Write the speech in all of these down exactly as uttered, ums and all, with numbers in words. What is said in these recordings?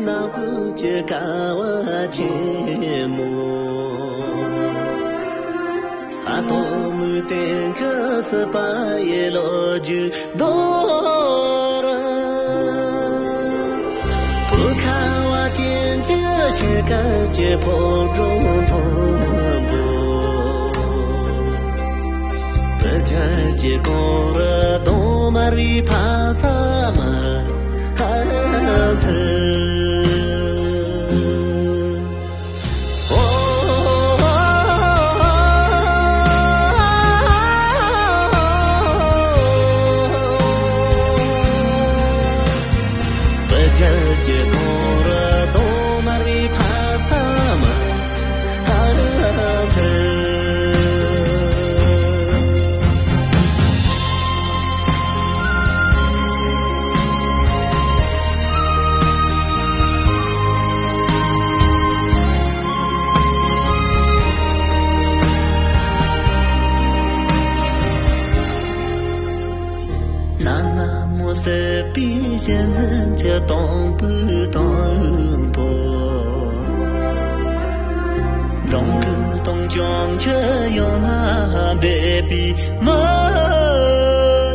ནག་པོ་གི་ཀ་བ་ཆེན་མོ། ས་དང་མུ་སྟེང་གི་སྲིད་པ་ཡི་ལོ་རྒྱུས་མདོར། བོད་ཁ་བ་ཅན་གྱི་ཤེལ་དཀར་གྱི་ཕོ་བྲང་མཐོན་པོ། བོད་ལྗོངས་ཀྱི་གངས་རི་དང་དམར་བའི་ཕ་ས་མ་ཧ་ཚེ། ནང་མོ་སྲིད་པའི་གཞི་འཛིན་གྱི་དང་པོའི་དང་པོ། འབྲོང་ཁུལ་སྟོང་རྐྱང་གི་ཡང་ན་འབད་པའི་མི་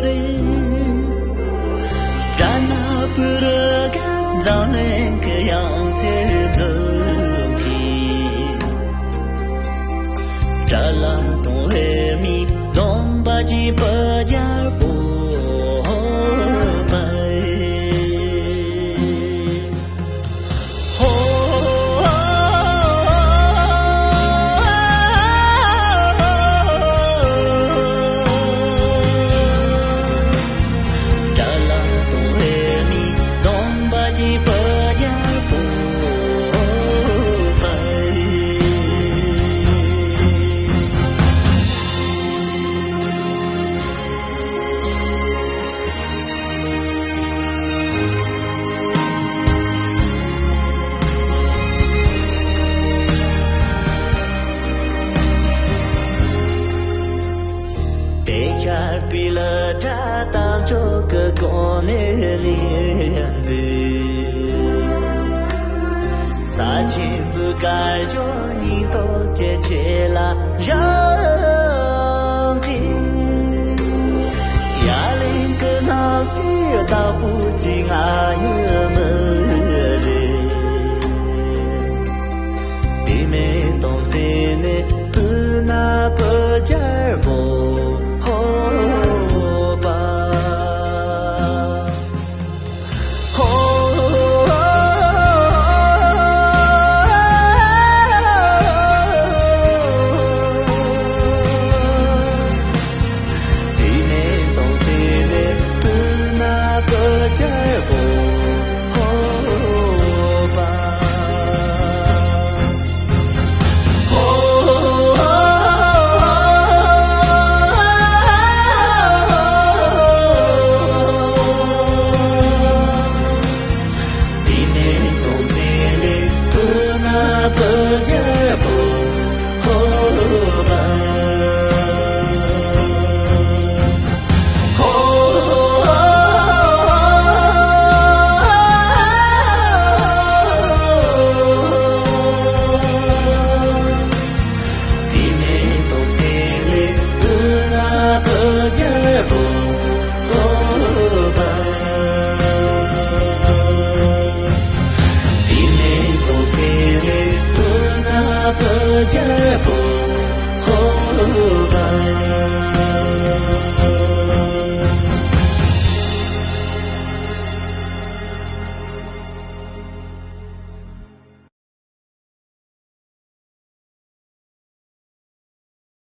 རེད། དགྲ་ནག་པོའི་རི་ག་འཛམ་གླིང་གི་ཡང་རྩེར་འཛུལ་གི། དགྲ་ལྷ་དང་ཨེ་མའི་སྡོམ་པ་གྱི་བུ་རྒྱལ་པོ་པ། དེ་ཆར་པི་ལ་དྲ་དམ་ཆོས་ཀྱི་གོ་གནས་ལེན་དུས། ས་ཆེན་པོའི་དཀར་ཕྱོགས་སྙིང་སྟོབས་ཀྱི་ཆེ་ལ་བཞག་གི། ཡ་གླིང་གི་ནགས་གསེབ་བདག་པོ།